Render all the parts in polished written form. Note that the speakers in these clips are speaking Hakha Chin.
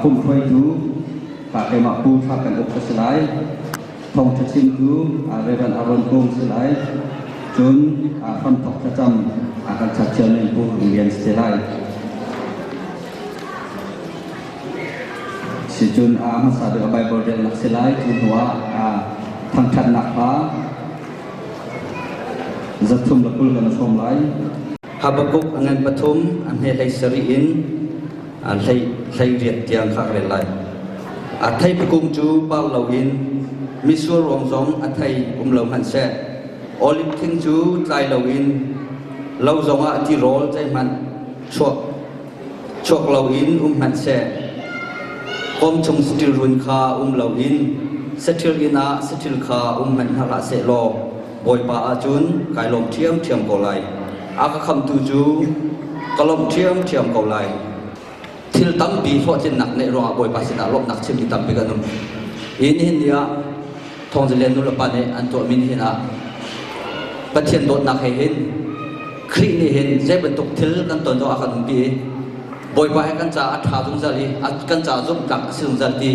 Pumhruaitu ka keimah Pu Thla Kan Uk ka si lai. Thawngṭha chimtu Reverend Aaron Kung si lai. Cun hramthok thlacam a kan chathial ning Pu Rung Lian si lai. Sicun a hmasa bik a Bible relnak si lai. Cu hnu ah thangṭhatnak hla 320 kan hrawm lai. Habakkuk a ngan pathum a hme hlei sarih in hlei hlei riat tiang kha ka rel lai. A thei kung cu par loin mitsur ruang zong a thei um lo hmanhseh oliv thing cu tlai loin lo zongah tirawl zeihmanh chuak chuak loin um hmanhseh kawm chung saṭil run kha um loin saṭil inn ah saṭil kha um hmanh hna hlah seh law Bawipa ahcun kai lawm ṭhiamṭhiam ko lai. A ka khamtu cu ka lawmh ṭhiamṭhiam ko lai. Thil tampi hlawhtlinnak neih ruangah Bawipa sinah lawmhnak chimmi tampi kan um. Hi nihin ni ah Thawngzalian nulepa nih an tuahmi nihin ah Pathian dawtnak he hin Khrih nih hin zei bantuk thil kan ton zongah a kan umpi i Bawipa he kan caah a ṭha zungzal i kan caah zumhtlak a si zungzal ti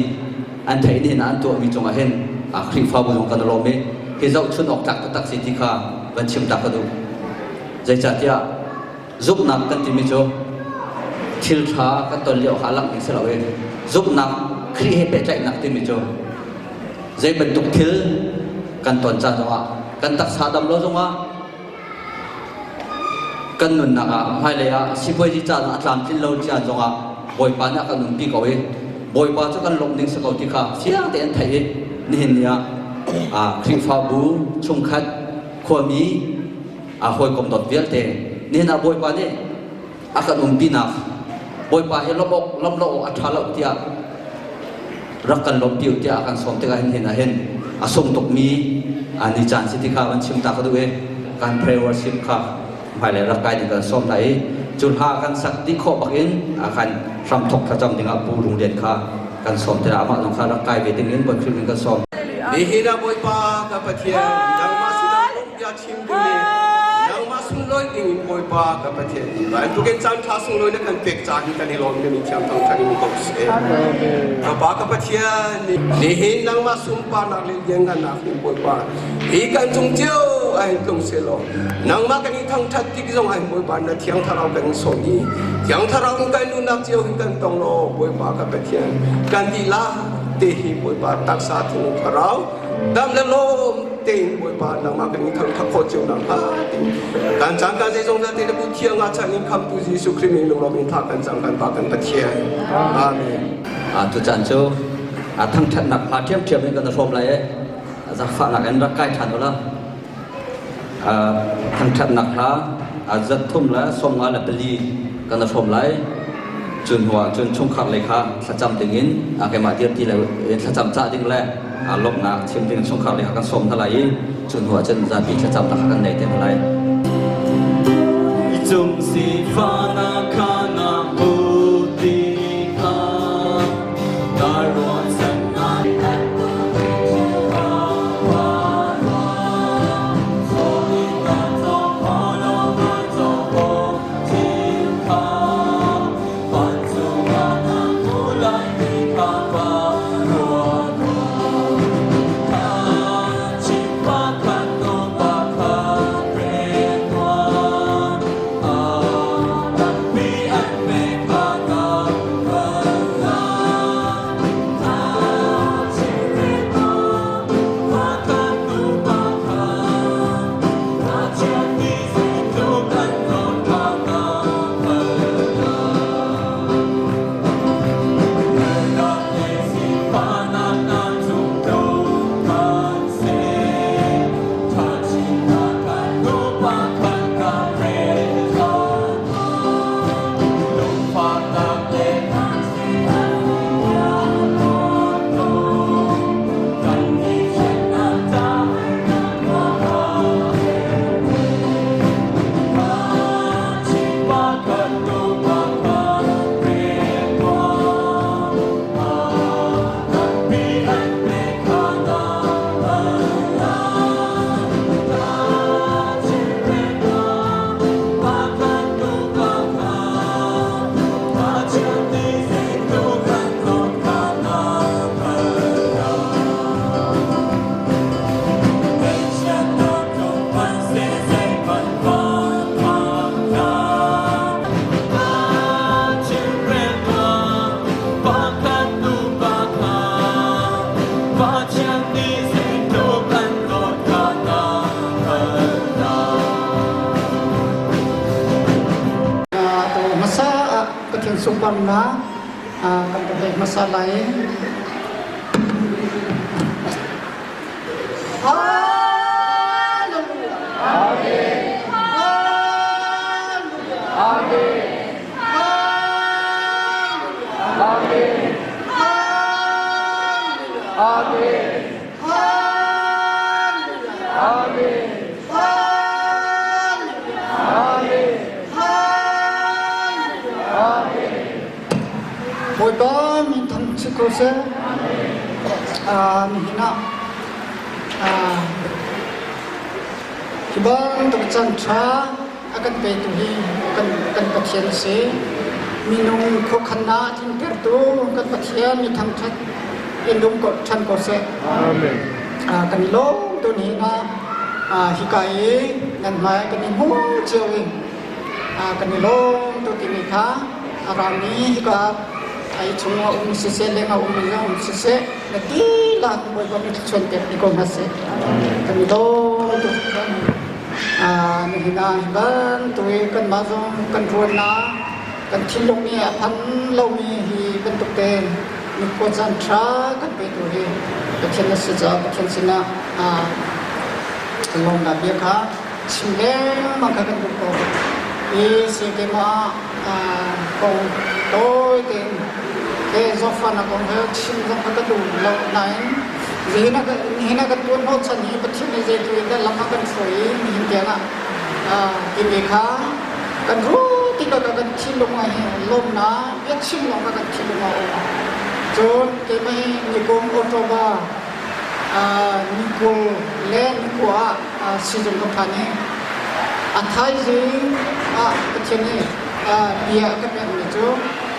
an theih nihin ah an tuahmi cungah hin a Khrihfabu zong kan i lawm i hi zohchun awk tlak taktak si ti kha van chim ta ka duh. Zeicahtiah zumhnak kan timi cu thil ṭha kan ton lio kha a langh ding si lo i zumhnak Khrih he pehtlaihnak timi cu zei bantuk thil kan ton caan zongah kan taksa dam lo zongah Kan nunnak ah hmailei ah sipuazi caan a tlamtlin lo caan zongah Bawipa nih a kan umpi ko i Bawipa cu kan lawmh ding si ko ti kha fiang tein theih i nihin ni ah Khrihfabu chungkhat khuami hawikom dawt vialte nihin ah Bawipa nih a kan umpinak Bawipa hi lawmh awk lawmh lo awk a ṭha lo tiah rak kan lawmhpi u tiah a kan sawm tikah hin hin ah hin a sung tukmi ni caan si ti kha van chim ta ka duh i kan prayer worship kha hmailei rak kai ding kan sawm hna i cu hla kan sak dih khawh bak in a kan hramthok thlacam dingah Pu Rung Lian kha kan sawm te amah zong kha rak kai ve ding in Bawi Khrih min kan sawm. Nihin ah Bawipa ka Pathian nangmah sinah bia chim ding le nangmah sunglawi ding in Bawipa ka Pathian hi bantukin caan ṭha sunglawi na kan pek ca hi kan i lawm na min thiang thangṭhat in ko seh. Ka Pa ka Pathian nihin nangmah sunparnak le lianngannak hin Bawipa hi kan cung cio ah hin tlung sehlaw nangmah kan i thangṭhat tik zong ah hin Bawipa na thiang thlarau kan in sawm i thiang thlarau in kan nunnak cio hin kan tong law Bawipa ka Pathian kan dihlak te hi Bawipa taksa thinlung thlarau dam le lawm tein Bawipa nangmah kan in thangṭhat khawh cio nakhnga ti kan caan kan zeizong vialte na bu thiang ah chan in khamtu Jesuh Khrih min lunglawm in tha kan cang kan Pa kan Pathian. Amen. Tu caan cu thangṭhatnak hla ṭhiamṭhiam in kan hrawm lai i zaangfahnak in rak kai ṭhan u law thangṭhatnak hla 354 kan hrawm lai. Cun hnuah cun chungkhar lei kha thlacam dingin keimah dir ti le thlacam cah ding le lawmhnak chim ding chungkhar lei kha kan sawm hna lai i cu hnuah cun zapi thlacamnak kha kan nei te hna lai. Cung sifana khana puti kha Darwan sanna sunparnak kan pek hmasa lai. Hallelujah. Amen. Hallelujah. Amen. Amen. Amen. Amen. Amen. Amen. Bawipa min thang si ko seh. Nihin ah hi bantuk caan ṭha a kan petu hi kan Pathian a si. Minung khuakhannak a tlintertu kan Pathian mi thangṭhat in um ko ṭhan ko seh. Amen. Kan i lawm tu nihin ah hika i nan hmai kan i hmu cio i kan i lawm tu timi kha a rami hika ai chung a um siseh leng a um in a um siseh na dihlak Bawipa mi thluachuan pek ni ko hna seh. Kan i lawm tuk hringhran. Nihin ah hi bantuk i kanmah zong kan ruahnak kan thinlung nih a phan lomi hi bantuk te nikhua caan ṭha kan petu hi Pathian a si caah Pathian sinah kan lawmnak bia kha chim lengmang kha kan duh ko. I si keimah kong tawi tein he zawtfahnak kong he chim zong kha ka duh lo nain nihin ah nihin ah kan tuan hnawhchan hi Pathian nih zeitluk in dah lam a kan hruai i nihin tiang ah timi kha kan ruah tikah kan thinlung ah hin lawmnak biachim lawng kha kan thinlung ah a um. Cun keimah hi nikum October ni 20 le ni 9 ah sizung ka phan i a thaizing ah Pathian nih bia a ka pekmi cu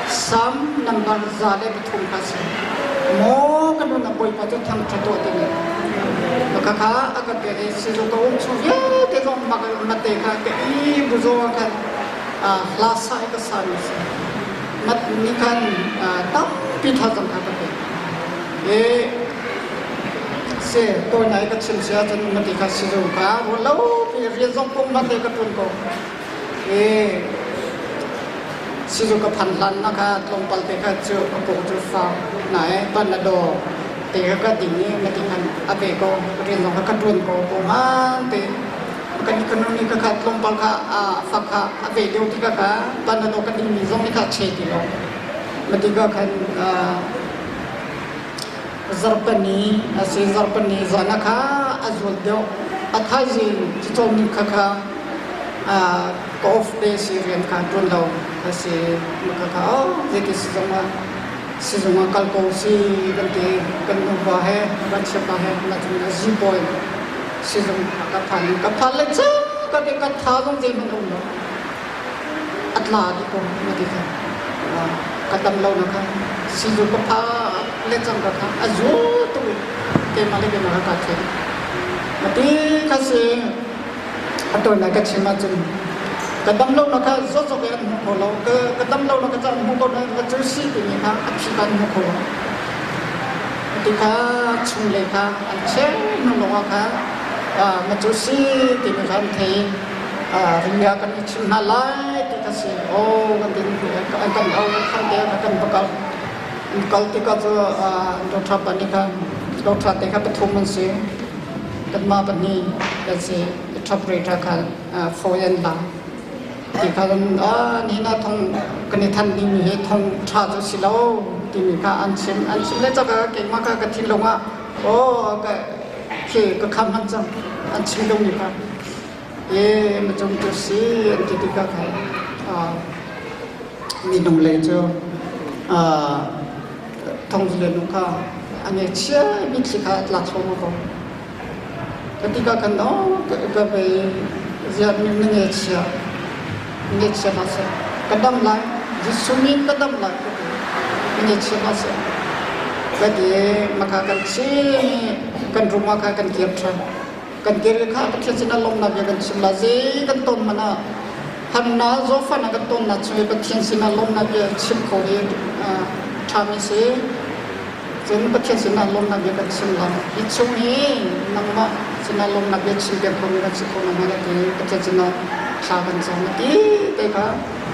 Salm nambar 103 kha a si. Maw ka nun a Bawipa cu thangṭhat tuah timi khakha a ka pek i sizung ka um chung vialte zong mate kha ka i buzaw ah khan hla sa i ka sami a si. Mat nih khan tampi thazaang kha ka pek. I si tawi ka chim si ahcun mati kha sizung kha ruah lo pi rian zong pung mate ka ṭuan ko. I sizung ka phan hlan na kha tlawmpal te kha cu ka pung cu fak nai panado te kha ka ding i mati khan a ve ko rian zong kha ka ṭuan ko pung te kan economy ka kha tlawmpal kha a fak kha a ve deuh ti ka kha panado ka ding mi zong nih kha che ti lo mati ka khan Zarhpini a si. Zarhpini zan ah kha a zual deuh. A thaizing cucawm ni kha kha ka off day si rian kha ṭuan lo a si. Maka kha oh zeiti sizung ah sizung ah kal ko si kan ti. Kan nupa he kan chiapa he na cun a zipawi sizung ka phan. Ka phan le cang ka ti ka tha zong zeihmanh a um lo. A tla dih ko na ti kha. Ka dam lo na kha sizung ka pha le cang ka kha a zu tuk i keimah le keimah ka kaa na ti kha si a tawinak ka chim ahcun ka dam lo na kha zawt in an hmu kho lo ka dam lo na ka ca an hmu ko na cu si timi kha a phi kha an hmu kho lo ti kha chung lei kha an cheh hnu lawngah kha na cu si timi kha an thei ria kan i chim hna lai ti kha si aw kan tin kan au kan te kan va kal kal tikah cu doctor pa nih khan doctor te kha pathum an si kanmah pahnih kan si interpreter kha phone an la ti kha ni na thong kan i than ding hi thong ṭha cu si lo timi kha an chim an chim le caka keimah kha ka thinlung ah aw ka khi ka kham han cang an chim ding mi kha e ma cung cu si an ti tikah kha minung lei cu thongzule nu kha a ngekchia mitthli kha a tla thluahmah ko. Ka tikah khan ka vei ziah na ngekchia ngekchia hlah seh ka dam lai Jesuh min ka dam lai ka ti na ngekchia hlah seh ka ti maka kan chim kan room ah kha kan kir ṭhan. Kan kir kha Pathian sinah lawmhnak bia kan chim la zei kan ton hmanh ah hanna zawfan ah kan tonnak chung i Pathian sinah lawmhnak bia chim kho hi ṭhami si. Cun Pathian sinah lawmhnak bia kan chim la. Hi chung hi nangmah sinah lawmhnak bia chim piak khomi kan si kho nakhnga ti Pathian sinah thla kan cam ti te kha.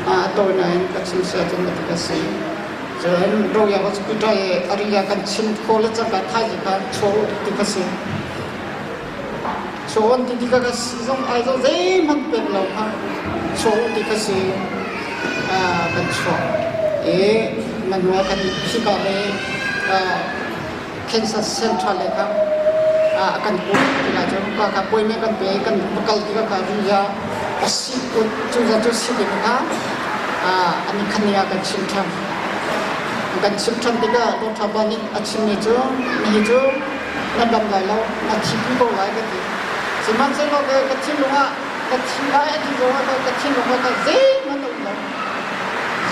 A tawinak in ka chim sia cun ka ti ka si. Cun Royal Hospital i a ria kan chim kho le cangka thaizing kha chaw ti ka si. Chaw an ti ti ka si zong ai zong zeihmanh pek lo kha chaw ti ka si kan chuak. I manua kan khika le Kansas Central le kha a kan kuat ti lai cu ka kha appointment kan pe kan kal ti ka kha ria a si cu zan cu si ding kha an khan ah kan chim ṭhan kan chim ṭhan tikah Dr. Ba nih a chimmi cu nihi cu na dam lai lo na thi pi ko lai ka ti sihmanhsehlaw ka thinlung ah ka thi lai a ti zong ah ka thinlung ah ka zeihmanh a um lo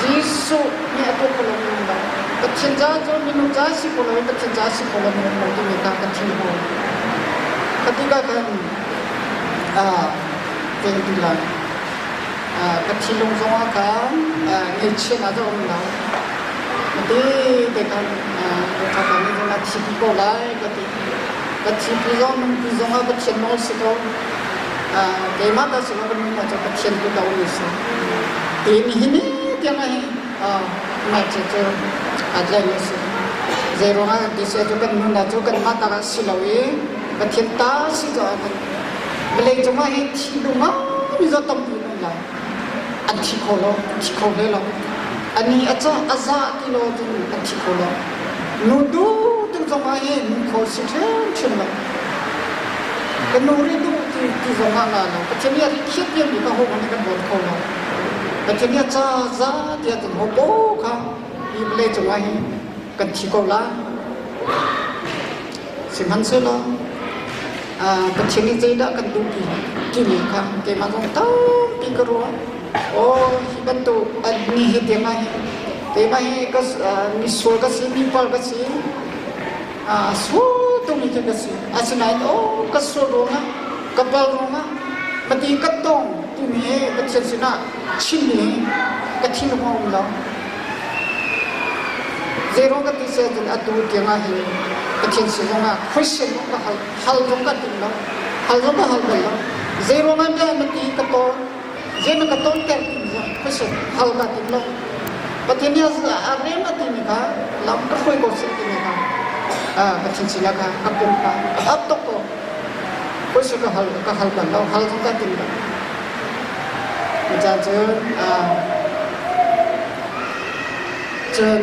Jesuh nih a tuah kho lomi um lo. Pathian ca cu minung ca si ko loin Pathian ca si kho lomi um lo timi kha kan thin hmu. Kha tikah khan kan ti lai. Ka thinlung zongah khan ngaihchiatnak a um lo. Mati te khan ka ṭha nih cun a thi ko lai ka ti. Ka thi zong nungpi zongah Pathian nawl si ko. Keimah ta si lo kan nunnak cu Pathian kut a um i si. Ti nihin ni tiang ah hin ngakchia cu aa tlaih a si. Zei ruangah ti si cu kan nunnak cu kanmah ta ah si lo i Pathian ta si caah kan vawlei cungah hin thi duh ngai zaw tampi an um lai. An thi kho lo, an thi kho hlei lo. Ani a cah a za ti lo cun an thi kho lo. Nu du tu zongah hin nu kho si ṭhiamṭhiam lo. Ka nu ri duh ti ti zongah la lo. Pathian nih a ri khiat mi ka ho hmanh kan ruat kho lo. Pathian nih a ca za tiah cun ho po kha hi vawlei cungah hin kan thi ko lai. Sihmanhsehlaw Pathian nih zeidah kan duh ti timi kha keimah zong tampi ka ruah. Aw hi bantuk ni hi tiang ah hin keimah hi ka misual ka si, mipal ka si, sual tukmi khi ka si. Asinain aw ka sual ruangah, ka pal ruangah mati ka tong timi hi Pathian sinah chimmi ka thinlung a um lo. Zeiruang ka ti si ahcun atu tiang ah hin Pathian sin zongah question zong ka hal, hal zong ka tim lo, hal zong ka hal bal lo. Zeiruang ah dah na ti ka tawn, zei na ka tawnter timi zong question hal ka tim lo. Pathian nih a rem a timi kha lam ka hruai ko seh timi kha Pathian sinah kha ka pum kha ka hap tuk ko. Question ka hal ka hal bal lo, hal zong ka tim lo. Cucaah cun cun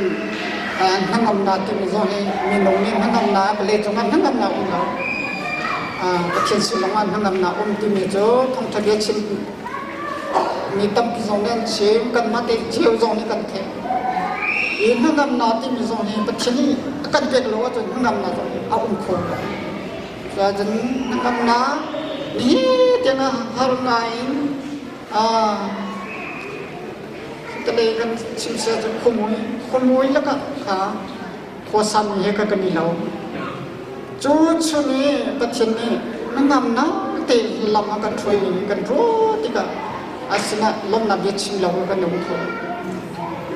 hnangamnak timi zong hi minung nih hnangamnak vawlei cungah hnangamnak um lo. Pathian sin lawngah hnangamnak um timi cu thawngṭha bia chim mi tampi zong nih an chim, kanmah te cio zong nih kan theih. Hi hnangamnak timi zong hi Pathian nih a kan pek lo ahcun hnangamnak zong hi a um kho lo. Cun hnangamnak nitin ah har ngai in khutalei kan chim sia cu khuamui khuamui lakah kha khuasami he kan i lo. Cu chung i Pathian nih hnangamnak te lam a kan hruai ning kan ruah tikah a sinah lawmhnak bia chim lo kan um kho.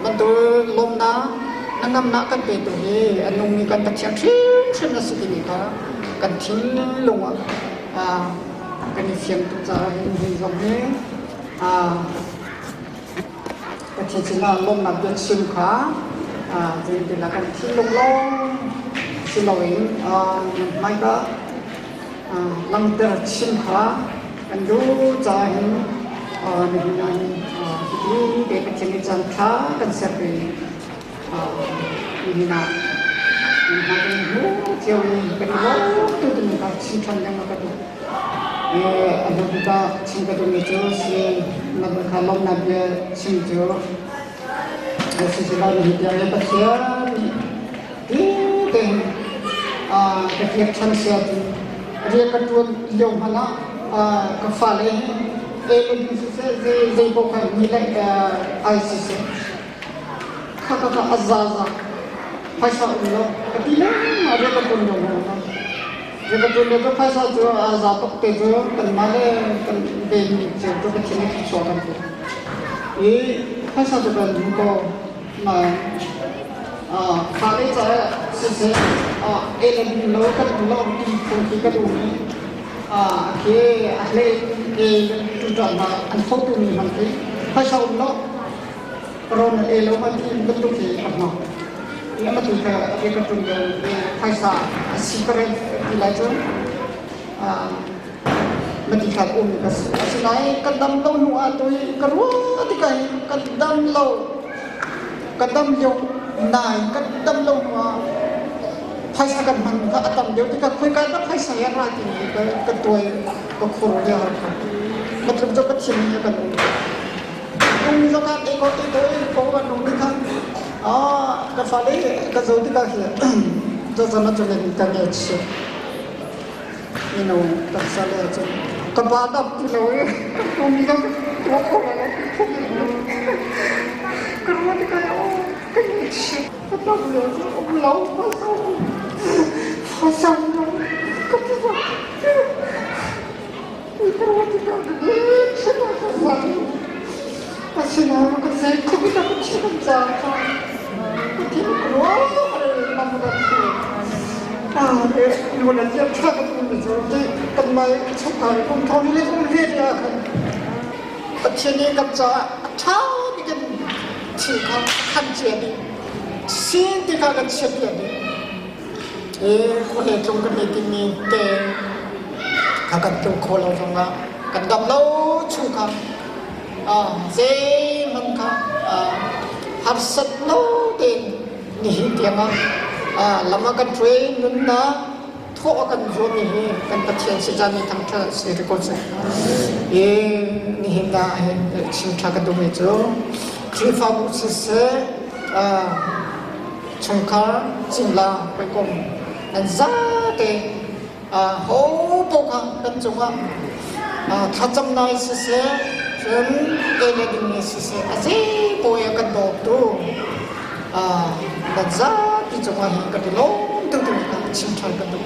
Bantuk lawmhnak hnangamnak kan petu hi a nungmi kan Pathian hrimhrim a si timi kha kan thinlung ah kan i fiang tuk caah hin hi zong hi Pathian sinah lawmhnak bia chim kha zeitindah kan thinlung lawng si loin hmaika langhter chim kha kan duh caah hin nihin ah hin hiti te Pathian nih caan ṭha kan ser i nihin ah hna kan hmu cio i kan i lawm tu timi kha chim ṭhan lengmang ka duh. A hnu bik ah chim ka duhmi cu si na kha lawmhnak bia chim cu siselaw nihin tiang le Pathian nih tein ka kiak ṭhan sia cun rian ka ṭuan lio hmanh ah ka fale hi ei le ding siseh zei zei paoh kha ni le ai siseh kha kha kha a zaza phaisa um lo ka ti lengmang rian ka ṭuan lio hmanh ah rian ka ṭuan lio cu phaisa cu a za tuk te cu kanmah le kan venmi cio cu Pathian nih thluachuah kan pek i phaisa cu kan hmu ko nain Fale caah siseh ei le ding lo kan um lo ti phung khi kan um i khi a hlei in ei tuṭah hna an thotu mi hmanh khi phaisa um lo. Rawn na ei lo ma ti bantuk hi a hmang. I ama tu kha a ka ṭun lo phaisa a si ka rel ti lai cun mati kha um ka si. Asinain ka dam lo hnu ah tu hi ka ruah tikah hin ka dam lo ka dam lio nain ka dam lo hnu ah phaisa kan hman kha a tam deuh tikah khoika dah phaisa hi a ra timi ka ka tuai ka khur le har kha. Matluk cu Pathian nih a kan um. Nung zong ah ei ko ti ko ko kan nung ni khan ah ka fale ka zo tikah hi zazan ah cun ka nge chi mino taksa le cun ka pa dap ti lo i nung ni kan tuah kho la lo ka ruah tikah oh ka nge chi ka dap lo um lo fa sau fa sau lo ka ti Pathian nih kan caah a ṭha bik in thil kha a khan cia dih. Sin ti kha kan chiatpiak dih. Khuahlei tlung kan hei timi te kha kan tlung kho lo zongah kan dam lo chung kha zeihmanh kha harsat lo tein nihin tiangah lam a kan hruai nunnak thawh a kan zuammi hi kan Pathian si caan i thangṭhat si rih ko seh. I nihin ah hin chim ṭha ka duhmi cu Khrihfabu siseh chungkhar cingla hawikom nan zate ho paoh kha kan cungah thlacamnak siseh cun ei le dingmi siseh a zei paoh i a kan dawtu nan zapi cungah hin kan i lawm tuk timi kha chim ṭhan kan duh.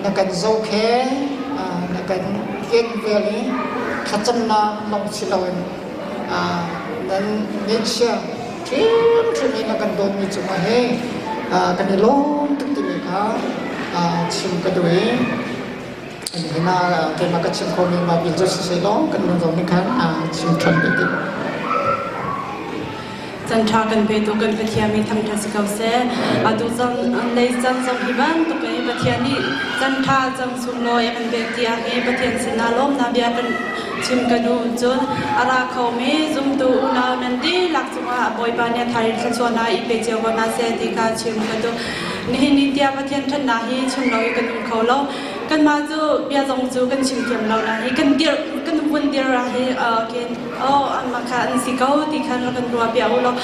Na kan zohkhen, na kan kenvel i thlacamnak lawng si loin nan ngeihchia Ṭhiamṭhiam in a kan dawtmi cungah hi kan i lawm tuk timi kha chim ka duh i nihin ah keimah ka chim khawhmi mah bil cu siseh law kan nun zong nih khan chim ṭhan ve ti. Canṭha kan petu kan Pathian mi thangṭhat si ko seh. Atu cang lei can zong hi bantuk in Pathian nih canṭha cang sunglawi a kan pek tiang hi Pathian sinah lawmnak bia kan chim ka duh cun a ra khomi zumtu unau nan dihlak cungah Bawipa nih a thar in thluachuahnak i pe cio ko hna seh ti kha chim ka duh. Nihin ni tiang Pathian ṭhatnak hi chim lo i kan um kho lo. Kanmah cu bia zong cu kan chim thiam lo na hi kan dir kan vun dir ah hi kin oh anmah kha an si ko ti khan rak kan ruah piak u law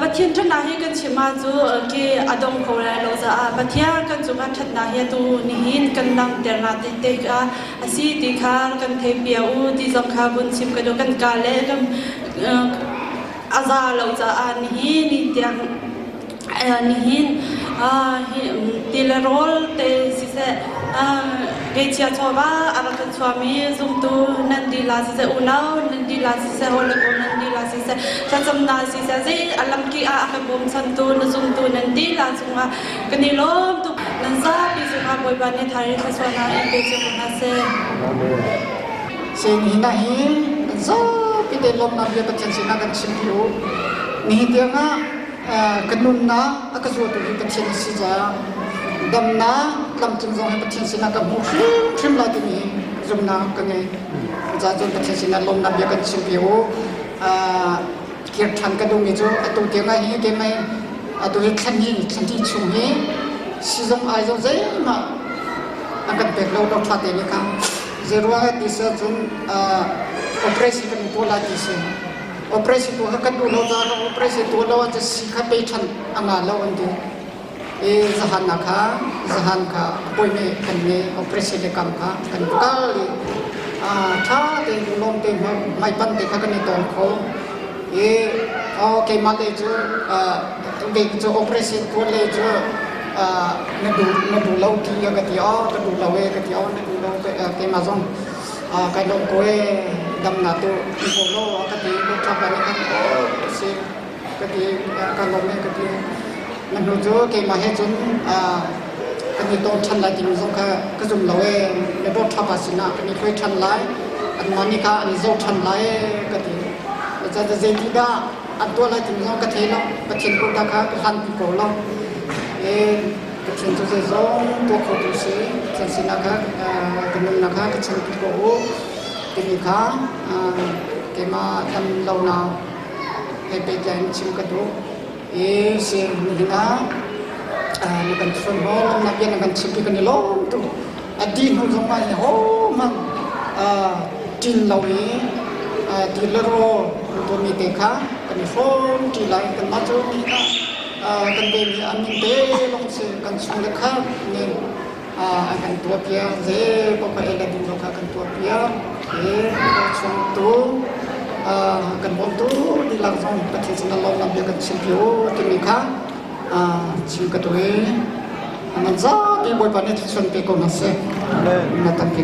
Pathian ṭhatnak hi kan chim ah cu ki a dong kho lai lo caah Pathian kan cungah ṭhatnak hi atu nihin kan langhter na te te kha a si ti kha kan thei pia u ti zong kha vun chim ka duh kan ka le kan a za lo caah nihin ni tiang nihin ti le rawl te siseh keichia chawva a rak kan chuami zumtu nan dila siseh unau nan dila siseh hawikom nan dila siseh thlacamnak siseh zei a lamki ah a kan bawmchantu na zumtu nan dila cungah kan i lawm tuk nan zapi cungah Bawipa nih thari thluachuahnak in pe cio ko hna seh. Sin hi na hi zapi te lawmnak bia Pathian sinah kan chim pi u. Nihin tiangah ka nunnak a ka zuatu hi Pathian a si caah damnak tlamtling zong hi Pathian sinah ka hmuh hrimhrim lai timi zumhnak ka ngei. Cucaah cun Pathian sinah lawmnak bia kan chim pi u. Kir ṭhan ka duhmi cu atu tiangah hi keimah atu hi thlan hi thlanti chung hi sizung ai zong zeihmah an kan pek lo lo ṭha te nih kha zeiruang ti si ahcun operation kan tuah lai ti si operation tuah kha kan duh lo caah operation tuah lo ahcun si kha pe ṭhan a ngah lo an ti i zahan ah kha zahan kha appointment kan ngei operation le kam kha kan kal i ṭha tein lawm te hmaipan te kha kan i tawng kho i keimah lei cu kei cu operation tuah lei cu na duh na duh lo ti ka ti aw ka duh lo e ka ti aw na duh lo keimah zong kai lawm ko e damnak tu ko lo ka ti ṭha pa nih khan aw si ka ti ka lawm e ka ti na hnu cu keimah he cun kan i tawng ṭhan lai timi zong kha ka zum lo e na dawt ṭha pa sinah kan i hruai ṭhan lai anmah nih kha an i zoh ṭhan lai e ka ti. Ka zeiti dah an tuah lai timi zong ka thei lo. Pathian kut kha ka hlanpi ko lo. Pathian cu zeizong tuah khotu si. Pathian sinah kha ka nunnak kha ka chanpi ko u timi kha keimah dam lonak he pehtlai in chim ka duh. I si nihin ah na kan chun haw lawmnak bia na kan chimpi kan i lawm tuk. A dih hnu zong ah hi hohmanh ṭin lo i ti le rawl an tuahmi te kha kan i hrawm ṭi lai. Kanmah cu nihin ah kan vemi an min te lawng si kan chung le kha nih an kan tuahpiak. Zei paoh kha ei le din zong kha kan tuahpiak. I chungtu kan bawmtu dihlak zong Pathian sinah lawmnak bia kan chimpi u timi kha chim ka duh i nan zapi Bawipa nih thluachuah pe ko hna seh. Na tampi.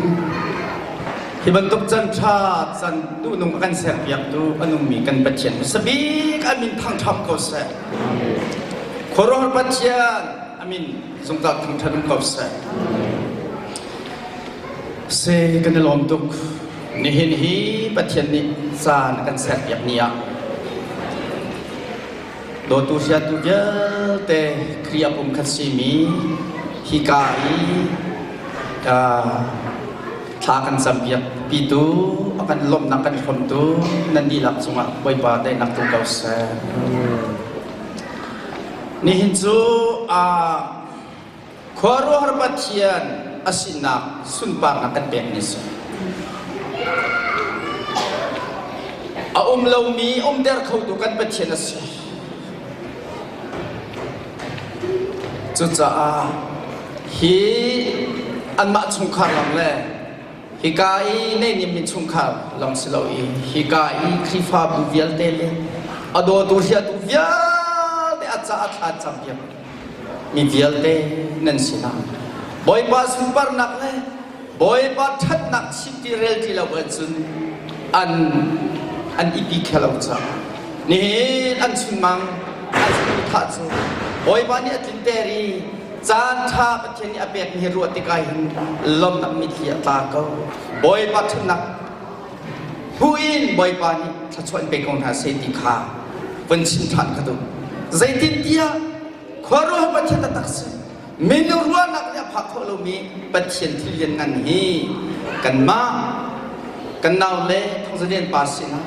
Hi bantuk can ṭha can duhnung a kan serpiaktu a nungmi kan Pathian hmasabik a min thangṭham ko seh. Khuaruahhar Pathian a min zungzal thangṭhat um ko seh. Se kan i lawm tuk. Nihin hi Pathian nih caan a kan serpiak ni ah dawtu hriatu vialte Khrih a pumkhat simi hika i thla kan campiak pitu a kan lawmhnak kan hrawmtu nan dihlak cungah Bawipa daihnak tlung ko seh. Nihin cu Khuaruahhar Pathian a sinak sunparnak kan pek ni si. A um lomi umter khotu kan Pathian a si. Cucaah hi anmah chungkhar lam le hika i neihniam mi chungkhar lawng si lo i hika i Khrihfabu vialte le a dawtu hriatu vialte a ca a thla campiak mi vialte nan sinah Bawipa sunparnak le Bawipa ṭhatnak chim ti rel ti lo ahcun an an i pi khe lo caah nihin an chunmang an saduhthah cu Bawipa nih a tlinter i caan ṭha Pathian nih a pekmi hi ruah tikah hin lawmhnak mitthli a tla ko. Bawipa ṭhatnak hmu in Bawipa nih thluachuah in pe ko hna seh ti kha vun chim ṭhan ka duh. Zeitintiah khuaruahhar Pathian taktak si. Minung ruahnak nih a phak khawh lomi Pathian thil lianngan hi kanmah kan nau le Thongzalian pa sinah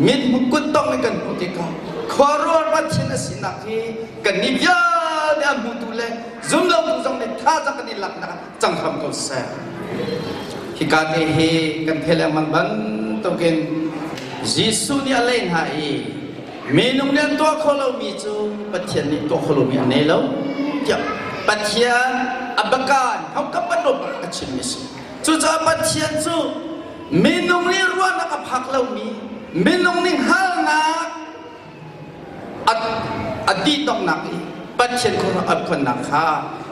mit hmu kut tong in kan hmuh tikah khuaruahhar Pathian a sinak hi kannih vialte a hmutu le zumlotu zong nih thazaang kan i laknak cang hram ko seh. Hika te hi kan thei lengmang bantukin Jesuh nih a leh hna i minung nih an tuah kho lomi cu Pathian nih tuah kho lomi a nei lo tiah Pathian a bakan hongkap bantuk a chimmi si. Cucaah Pathian cu minung nih ruahnak a phak lomi minung nih hngalnak a dihdonghnak i Pathian khuaruah a phuannak kha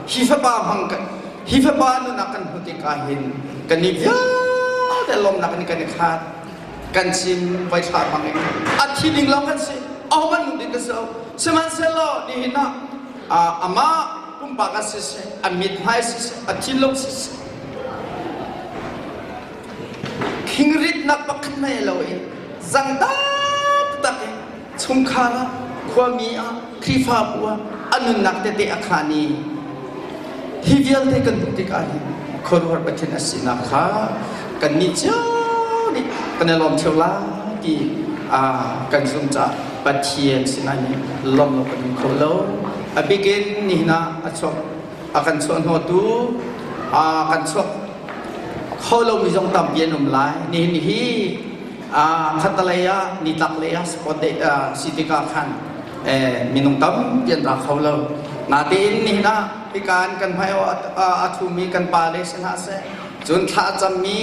hi fapa hmang kan hi fapa nunnak kan hmuh tikah hin kan i vialte lawmnak in kan i khat kan chim voi thla hmang in a thi ding lawng kan si ahohmanh nung ding kan si lo sihmanhsehlaw nihin ah amah pumpak ah siseh a mithmai siseh a thinlung siseh Khingritnak pakhat hmanh lo i zang taktak in chungkhar ah, khuami ah, Khrihfabu ah a nunnak tete a khaan i hi vialte kan hmuh tikah hin khuaruahhar Pathian a sinak kha kannih cio nih kan i lawm ṭheo lai ti kan zumh caah Pathian sinah hin lawmh lo kan um kho lo. A bikin nihin ah a chuak a kan chuah hnawhtu a kan chuak kho lomi zong tampi an um lai. Nihin hi khattalei ah nitlaklei ah sport day si tikah khan minung tampi an ra kho lo. Natein nihin ah hika in kan hmai a thumi kan pa le si hna seh cun thla a cammi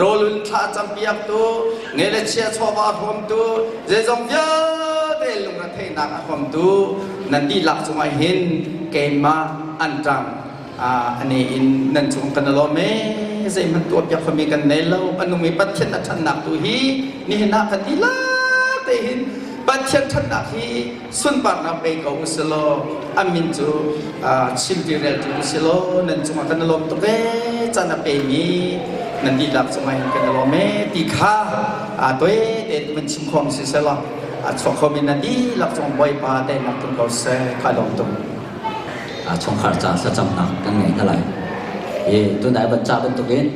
rawlul thla a campiaktu nge le chia chawva a hrawmtu zeizong vialte lungretheihnak a hrawmtu nan dihlak cungah hin keimah an ṭang ane in nan cung kan lawm e zeihmanh tuah piak khomi kan nei lo a nung i Pathian a ṭhatnak tu hi nihin ah kan dihlak te hin Pathian ṭhatnak hi sunparnak pe ko usilaw a min cu chim ti rel ti usilaw nan cungah kan lawm tuk e caan a pemi. Nan dihlak cungah hin kan i lawm ee ti kha aa toi tein van chim khawm si selaw a chuak khomi nan dihlak cung Bawipa teinak tlung ko seh ka lawm tuk. Chungkhar ca thlacamnak kan ngei hna lai. I tunai van ca bantukin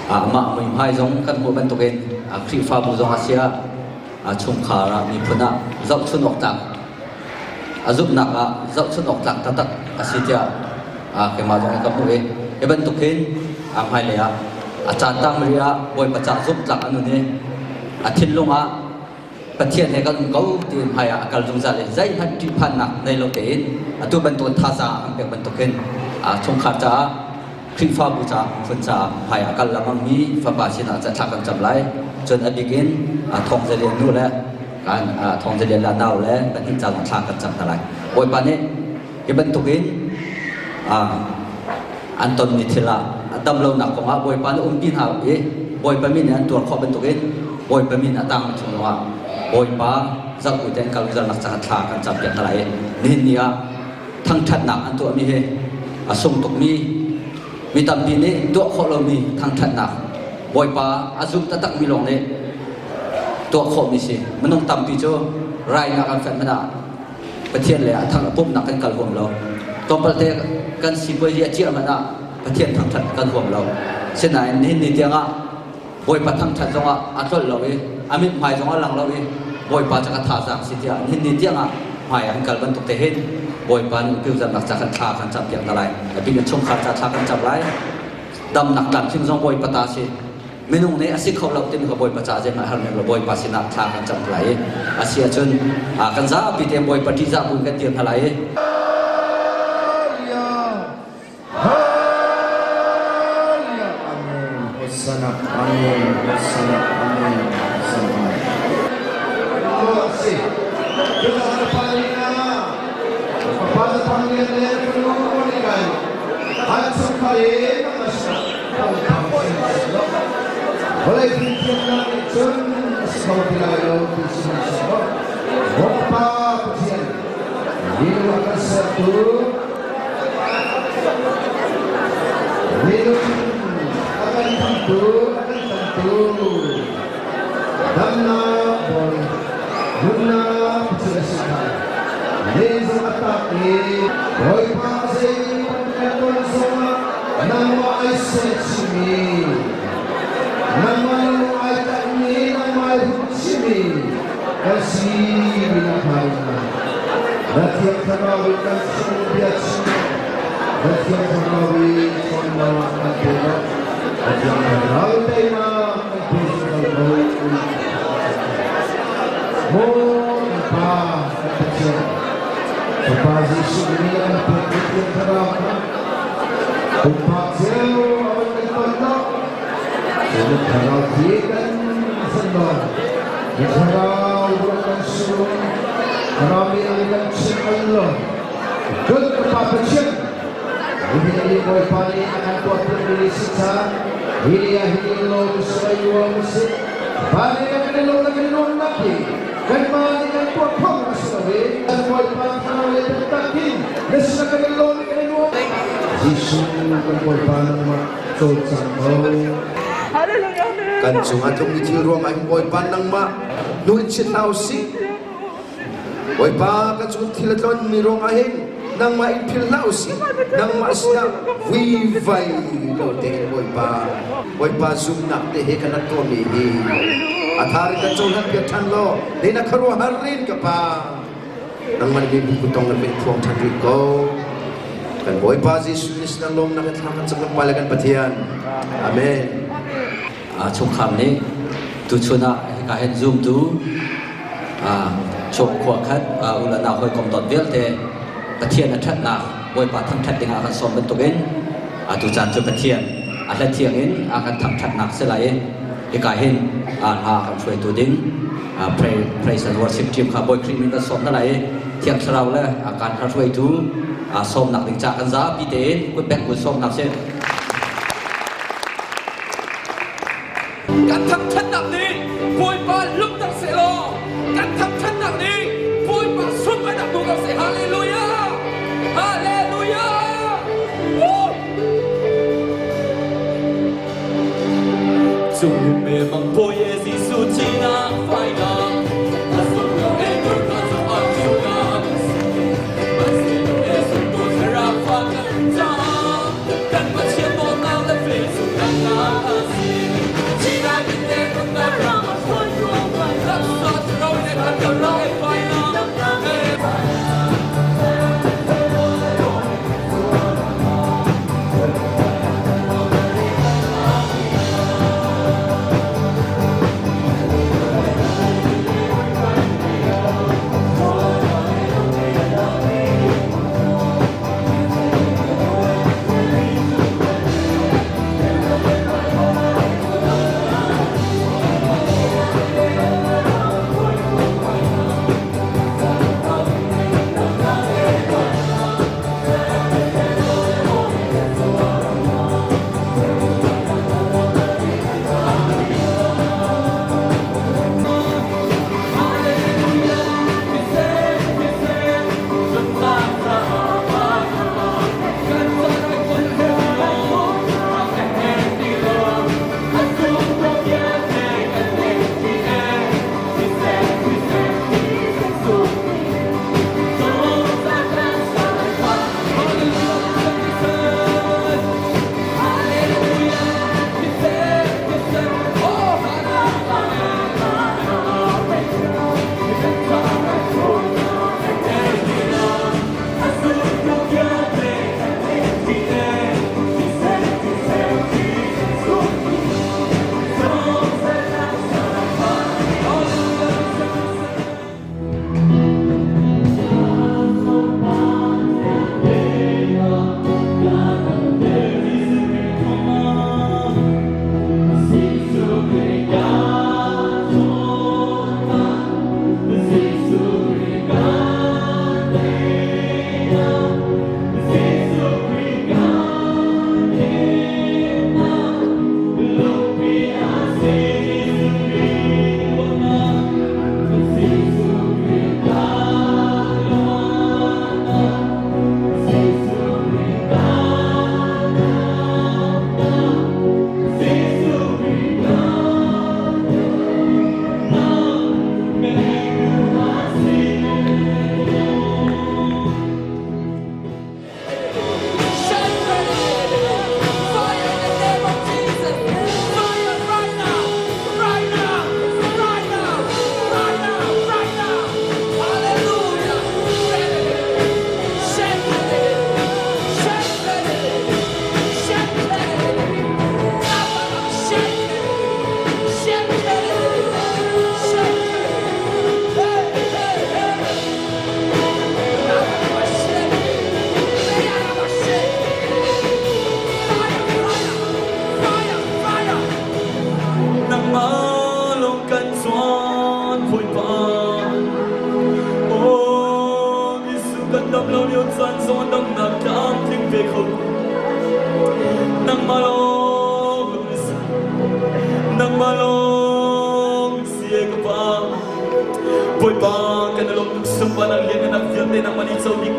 amah muihmai zong kan hmuh bantukin Khrihfabu zong a sia chungkhar ah miphun ah zohchun awk tlak a zumhnak ah zohchun awk tlak taktak a si tiah keimah zong ka hmuh i hi bantuk hin a hmailei ah a caan tang rih ah Bawipa ca zumh tlak a nun i a thinlung ah Pathian he kan um ko ti hmai ah a kal zungzal i zeihmanh ṭihphannak nei lo tein atu bantuk thazaang an pek bantuk hin chungkhar caah Khrihfabu caah phun caah hmai ah kal lengmangmi fapa sinah cathla kan cam lai. Cun a bik in Thawng Za Lian nu le kan Thawng Za Lian le nau le pahnih ca zong thla kan cam hna lai. Bawipa nih hi bantuk in an tonmi thil ah dam lonak kong ah Bawipa nih umpi hna i Bawipa min in an tuar khawh bantuk in Bawipa min a tang chung zongah Bawipa zoh tein kal zalnak caah thla kan cam piak hna lai i nihin ni ah thangṭhatnak an tuahmi hi a sung tukmi mi tampi nih tuah khawh lomi thangṭhatnak Bawipa a zum taktakmi lawng nih tuah khawhmi si. Minung tampi cu rainak an fenh hmanh ah Pathian le a thang a pumhnak kan kal huam lo. Tlawmpal te kan sipuazi a ciah hmanh ah Pathian thangṭhat kan huam lo. Sinain nihin ni tiangah Bawipa thangṭhat zongah a tlolh lo i a mithmai zong a lang lo i Bawipa cu ka thazaang si tiah nihin ni tiangah hmai an kal bantuk te hin Bawipa nih piuzamnak ca kan thla kan cam piak hna lai. A bik in chungkhar ca thla kan cam lai. Damnak tlamtling zong Bawipa ta si. Minung nih a si kho lo timi kha Bawipa ca zeihmanh har lo Bawipa sinah thla kan cam lai i a si ahcun kan zapi te Bawipa ṭihzah bu in kan dir hna lai i Hallelujah. Amen. Hosanna. Amen. Hosanna. Amen. Hosanna. Si. Kita palina. Papa panggil le fanu ni kai. Han sukare masya. Boleh thiam nih cun sau ti lai lo ti sihmanhsehlaw Bawipa Pathian minung a kan sertu minung a kan khamtu a kan tamtu damnak bawi nunnak Pathian a si kha Jesuh a tak i Bawipa zei kan ton zongah nangmah ai serchihmi nangmah na lung ai tlaihmi nangmah ai hupchihmi kan si na hngal na Thiang Thlarau in kan chung bia chim na Thiang Thlarau in ṭhawnnak kan pe lo na Thiang Thlarau teinak kan pe zungzal ko. Maw kan Pa kan Pathian Fapa Jesuh nih a kan pekmi Thiang Thlarau kha pumpak cio a van kan ton lo. Cu Thlarau thi kan san lo. Na Thlarau ruah kan sung. Thlarau nih an kan chimh al lo. Kan Pa Pathian, nihin ni Bawipa nih a kan tuahpiakmi ni si ca, hi ni ah hin lawm suai ruang usih. Van in kan i lawm le kan i nuamhnak hi kanmah nih kan tuah khawh a si lo i kan Bawipa thlarau le biatak in na sinah kan i lawm i kan i nuam. Jesuh kan Bawipa nangmah cawlcang ko. Kan cungah tlungmi thil ruangah hin Bawipa nangmah hnu in chit hlah usih. Bawipa kan cung thil a tlonmi ruangah hin nangmah in philh hlah usih. Nangmah sinah vuivai lo tein Bawipa Bawipa zumnak te he kan rak tuahmi hi a thar in kan cohlan piak ṭhan law ne na khuaruahhar rin ka pa nangmah nih mibu tong na min phuang ṭhan rih ko. Kan Bawipa Jesuh Christ nang lawmnak in thla kan cam kan Pa le kan Pathian. Amen. Chungkhar nih tuchun ah hika hin zumtu Chawp khua khat u le nau hawikom dawt vialte Pathian a ṭhatnak Bawipa thangṭhat dingah a kan sawm bantukin atu caan cu Pathian a hla thiang in a kan thangṭhatnak si lai i hika hin hla kan hruaitu ding praise and worship team kha Bawi Khrih min kan sawm hna lai i Thiang Thlarau le kan hla hruaitu sawmnak ding ca kan zapi tein kutbengh kun sawm hna sih. Kan thangṭhatnak nih Bawipa lungter sehlaw, kan thangṭhatnak nih Bawipa sunparnak hmu ko seh. Hallelujah! Hallelujah! Woo! Sung me bang boy e Jesu thihnak fainak a sung lo e nur ka cu a cu ka man si lo e sung tu thlarau fa kan caah kan Pathian dawtnak le fe sung damnak a si thihnak in le nunnak ram a hruai laksa thlarau le kan kan ram e fainak Nangmah lawng kan zuan Bawipa. Aw Jesuh kan dam lo lio caan zong damnak tlamtling pe kho. Nangmah lawng kan si. Nangmah lawng si e ka Pa. Bawipa kan i lawm tuk sunparnak lianngannak vialte nangmah nih co ding.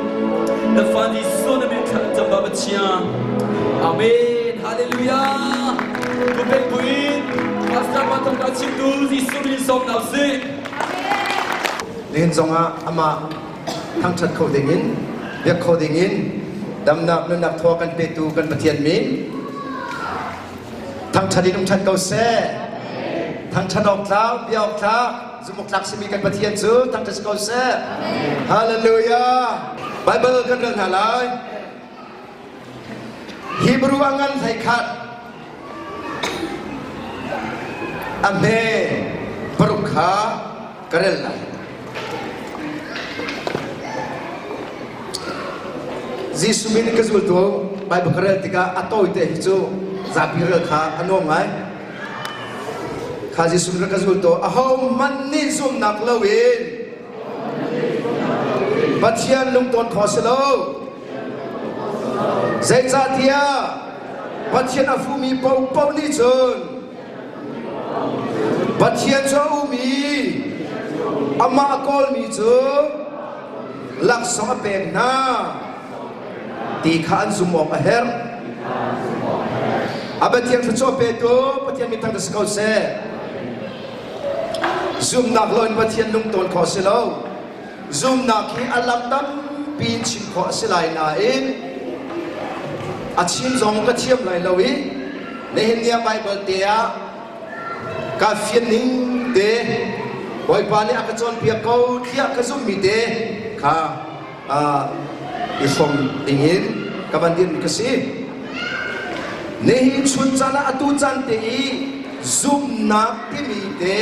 Na fa Jesuh na min thla cam ba Pathian. Amen. Hallelujah. Kupek buin Pastor Pa Thong Ka chimtu Jesuh min sawm na usih. Nihin zongah amah thangṭhat kho dingin, biak kho dingin, damnak nunnak thaw kan petu kan Pathian min thangṭhat in um ṭhan ko seh. Thangṭhat awk tlak, bia awk tlak, zumh awk tlak simi kan Pathian cu thangṭhat si ko seh. Hallelujah. Bible kan rel hna lai. Hebrew a ngan 11 a hme paruk kha ka rel lai. Jesuh min ka zultu Bible ka rel tikah a tawite hi cu zapi rel kha a nuam ngai. Kha Jesuh min ka zultu ahohmanh nih zumhnak loin Pathian lungtawn kho si lo. Zeicahtiah Pathian a fumi paohpaoh nih cun Pathian cu a um i amah a kawlmi cu laksawng a pek hna ti kha an zumh awk a herh. A Pathian thluachuah petu Pathian min thangṭhat si ko seh. Zumnak lo in Pathian lungtawn khawh si lo. Zumnak hi a lam tampi in chim khawh a si lai nain a chim zong ka thiam lai lo i nihin ni ah Baibal te ah ka fian ning te Bawipa nih a ka cawnpiak ko tiah ka zumhmi te kha i hrawm dingin ka van dirmi ka si. Nihin chun caan ah atu caan te i zumhnak timi te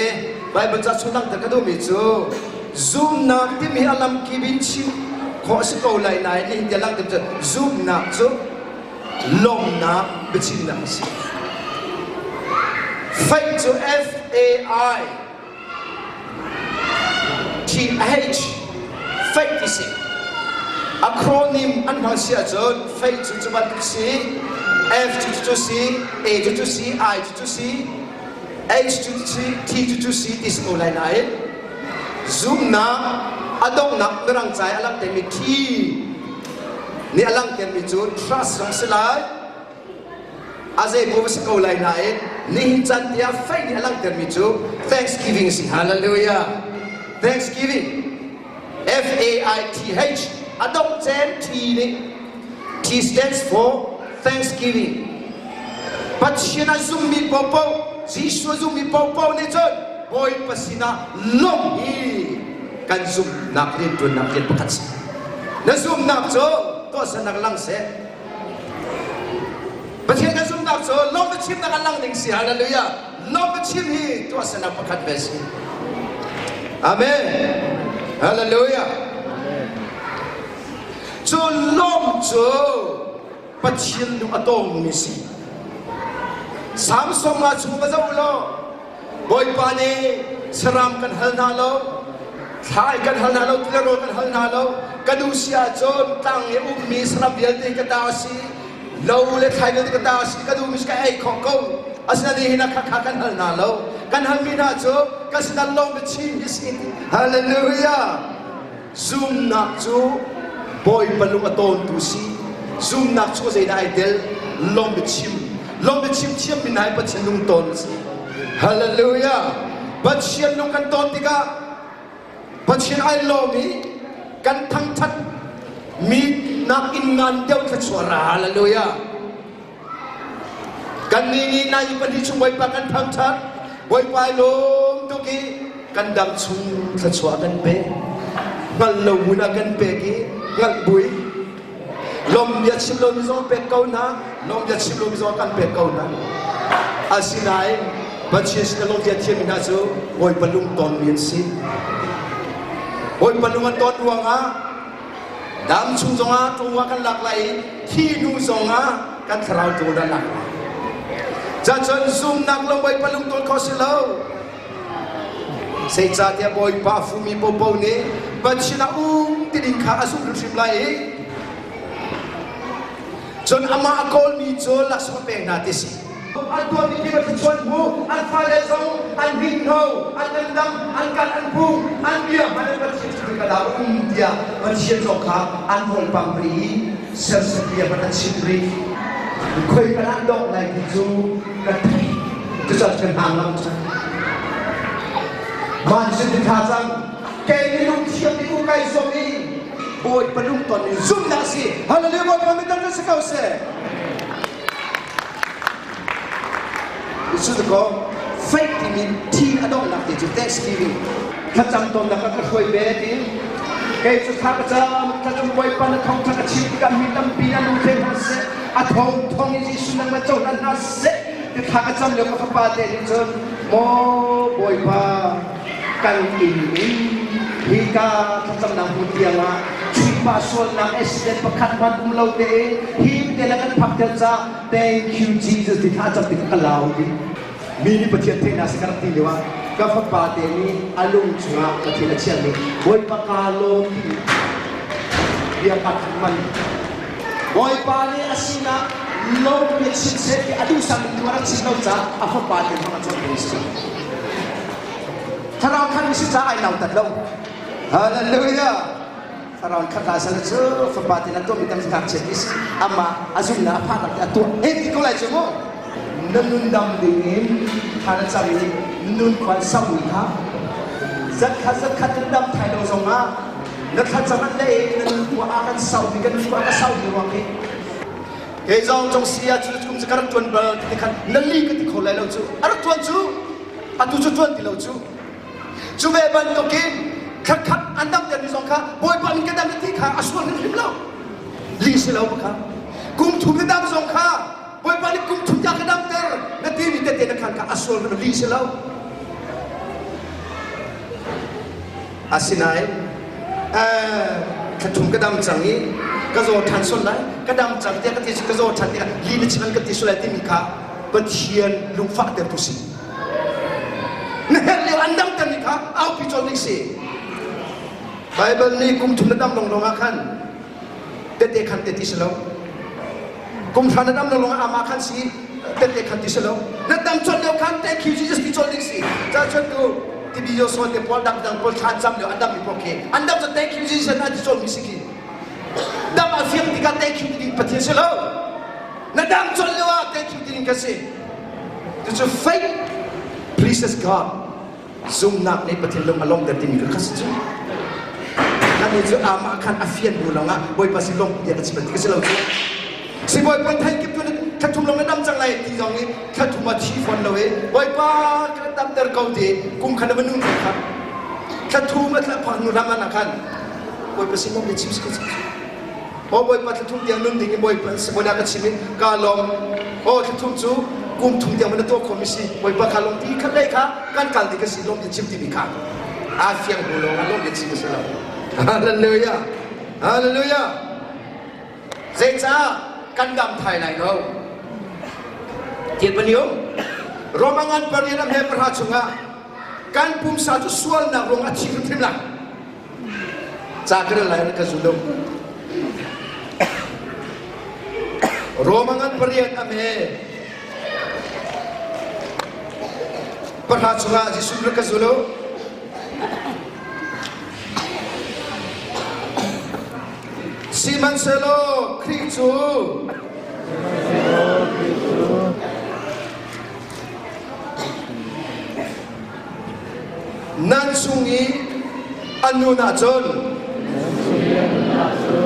Baibal ca chung langhter ka duhmi cu zumhnak timi a lamkip in chim khawh a si ko lai nain nihin tiah langhter cu zumhnak cu lawmhnak biachimnak a si. Faith cu F A I TH faith ti si. Acronym an hmang si ahcun faith cu cu bantuk si, F cu cu si, A cu cu si, I cu cu si, H cu cu si, T cu cu si ti si ko lai nain zumnak a donghnak mirang ca i a langhtermi T nih a langhtermi cu trust zong si lai, A zeimaw va si ko lai nain nihin caan tiah faith nih a langhtermi cu Thanksgiving si. Hallelujah. Thanksgiving. F A I T H a dongh cem T nih T stands for Thanksgiving. Pathian a zummi paohpaoh, Jesuh a zummi paohpaoh nih cun Bawipa sinah lawmh hi kan zumhnak rianṭuannak rian pakhat si. Na zumhnak cu tuahsernak lang seh. Pathian kan zumhnak cu lawm chimnak an lang ding si. Hallelujah. Lawm chim hi tuahsernak pakhat ve si. Amen. Hallelujah. Cu lawm cu Pathian lung a tawngmi si. Samson nga chung va zoh law Bawipa nih saram kan hal hna lo, thlai kan hal hna lo, tilarawl kan hal hna lo. Ka duh si ahcun tlang i ummi saram vialte ka ta a si, lo le thlai vialte ka ta a si, ka duhmi si ka ei khawh ko. Asinain hin kha kha kan hal hna lo. Kan halmi hna cu ka sinah lawng biachim hi si. Hallelujah! Zumnak cu Bawipa lung a tawntu si. Zumnak cu zeidah ai tel? Lawng biachim. Lawng biachim thiammi hna hi Pathian lung tawn a si. Hallelujah! Pathian lung kan tawn tikah Pathian ai lawm i kan thangthat mi nak in ngan deuh thluachuah ra. Hallelujah! Kannih nih nai pahnih chung Bawipa kan thangṭhat, Bawipa ai lawm tuk i kan dam chung thluachuah a kan pek. Hngalh lo hmun a kan pek i hngalh bui. Lawm bia chim lomi zong pek ko hna, lawm bia chim lomi zong kan pek ko hna. Asinain Pathian sin lawm bia thiammi hna cu Bawipa lung tonmi an si. Bawipa lung an ton ruangah Dam chung zongah ṭaw kan lak lai i thi hnu zongah kan thlarau ṭaw dah lak lai. Cacun zumnak lo Bawipa lungtawl kho si lo. Zeicahtiah Bawipa a fumi popo nih Pathian a um ti ding kha a zumh hrimhrim lai i cun amah a kawlmi cu laksawng a pek hna ti si. An tuahmi thil a thluachuah an hmu, an fale zong an hninghno, an ngandam, an kal an pung, an bia hmanh an Pathian cu ka dah um tiah Pathian zong kha an vawlpang rih i sersiam bia hmanh an chim rih. Khoi kan an dongh lai ti cu ka theih. Cucaah kan hna ngam cang. Mah cu ti tha cang. Kei minung thiam i u kai zuam i Bawipa lungton in zumhnak a si. Hallelujah Bawipa min dang si ko seh. Cu ko faith timi thi a donghnak te cu thanksgiving thlacam tawnnak ah ka hruai ve ti kei cu thla ka cam thlacam Bawipa na thawngtha ka chim tikah mi tampi an um theng hna seh a thawng thawng in Jesuh nangmah cohlan hna seh ti thla ka cam lio ka fapa te nih cun maw Bawipa kan inn in hika thlacamnak hmun tiangah chuihpah sualnak accident pakhat hmanh um lo tein him te le kan phak tel ca thank you Jesus ti thla cam tik ka lau ti mi nih Pathian theihnak si ka rak ti lio ah ka fapa te nih a lung chungah Pathian a chiah mi Bawipa kaa lawm ti bia ka man Bawipa nih a sinah lawm bia chim seh ti a duhsam tu a rak chim lo caah a fapa te hmang a cawn si Thlarau khan mi si ca ai nautat lo. Hallelujah. Thlarau khat la sal cu fapa te na tuah mi tam ngakchia ti si ama a zumna a phak a tuah he ti ko lai cu mu. Na nun dam ding in thla na cam i na nun khuan sau mi kha zatkhat zatkhat na dam thai lo zong ah na thlacam an le i na nun khua a kan sau mi kan nun khua a ka sau mi ruang hi kei zong cong si ah cu kum cu ka rak tuan bal ti khan na li ka ti kho lai lo cu a rak tuan cu atu cu tuan ti lo cu Cu ve bantukin thlakhat an damtermi zong kha Bawipa min ka dam ti kha a sual hrimhrim lo. Li si lo kha. Kum thum na dam zong kha Bawipa nih kum thum ta ka damter na timi tete na khan kha a sual hrim li si lo. Asinain thla thum ka dam cang i ka zaw ṭhan sual lai ka dam cang tiah ka ti ka zaw ṭhan tiah li na chim an ka ti sual lai timi kha Pathian lungfahtertu si. Na herh lio an damter ni kha aupi colh ding si. Bible nih kum thum na dam lawnglawng ah khan tete khan te ti si lo. Kum hra na dam lawnglawng ah amah khan si tete khan ti si lo. Na dam colh lio khan thank you Jesus ti colh ding si. Ca chuan tu tibi yo so te pawl dang dang pawl thlan cam lio an dam mi pawl khi an dam cu thank you Jesus an ti colh mi si khi. Dam a fiang tikah thank you ti ding Pathian si lo. Na dam colh lio ah thank you ti ding ka si. Cucu faith pleases God. Zumnak nih Pathian lung a lawmter timi ka kha si cu. Kannih cu amah khan a fian hnu lawngah Bawipa sin lawm bia ka chim ti ka si lo cu. Si Bawipa thei kip tu thla thum lawng na dam cang lai ti zong i thla thum ah thi fawn lo i Bawipa ka damter ko ti kum khan na va nun kha thla thum a thla phak hnu ram ah khan Bawipa sin lawm bia chim si ka chim. Maw Bawipa thla thum tiang nun ding in Bawipa sibawi ka chim in ka lawm. Aw thla thum cu kum thum tiang na tuah khomi si. Bawipa kha lawm ti khat lei kha kan kal ding ka si lawm ti chim timi kha aa fiang hnu lawng ah lawm ti chim a si lo. Hallelujah. Hallelujah. Zeicah kan dam thai lai lo? Thil paliu Roma ngan pariat a hme pahra chungah kan pumsa cu sualnak ruang a thi hrimhrim lai. Ca ka rel lai ka zul lo. Roma ngan pariat a me pahra chungah Jesuh rak ka zul lo. Sihmanhsehlaw Khrih cu Nan chung i an nun ahcun